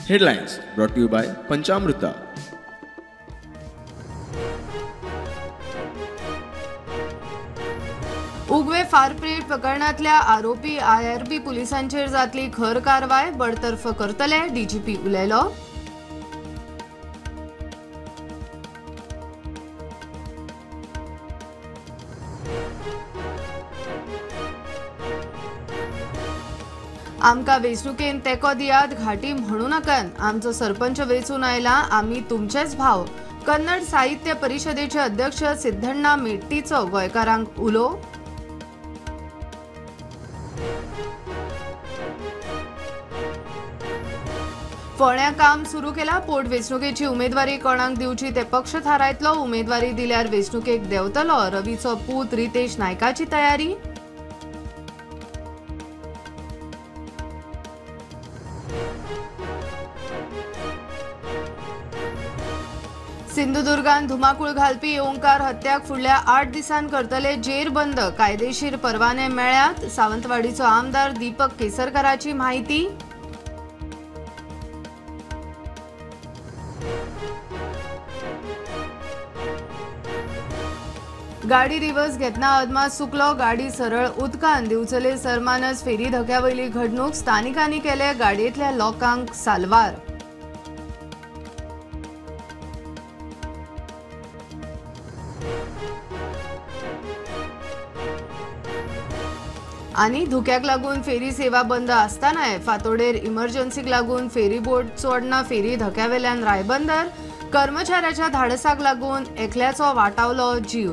Headlines brought to you by Panchamruta. Ugve फारपेट प्रकरणांतल्या आरोपी IRB पुलिसांचेर जातली खर कारवाय, बडतर्फ करतले, डीजीपी उलयलो. आमकां वेंचणुकेन तेंको दियात, घाटी म्हणू नाकात, आमचो सरपंच वेंचून आयला, आमी तुमचेच भाव. कन्नड साहित्य परिषदेचे अध्यक्ष सिद्धण्णा मेट्टीचो गोंयकारांक उलो. फोंड्या काम सुरू केला, पोटवेंचणुकेची उमेदवारी कोणाक दिवची ते पक्ष थारायतलो, उमेदवारी दिल्यार वेंचणुकेक देंवतलो, रवीचो पूत रितेश नायकाची तयारी. सिंधुदुर्गान धुमाकूळ घालपी ओंकार हत्याक फुडल्या 8 दिसांत करतले जेरबंद, कायदेशीर परवाने मेळ्ळ्यात, सावंतवाडीचो आमदार दीपक केसरकराची म्हायती. गाडी रिवर्स घेतना अदमास चुकलो, गाडी सरळ उदकान, दिवचले सरमानस फेरी धक्यावयली घडणूक, स्थानिकांनी केले गाडयेंतल्या लोकांक साल्वार. आनी धुक्याक लागून फेरी सेवा बंद आसतनाय फातोडेर इमर्जन्सीक लागून फेरी बोट चोडना फेरी धक्यावेल्यान रायबंदर, कर्मचाऱ्याच्या धाडसाक लागून एकल्याचो वाटावलो जीव.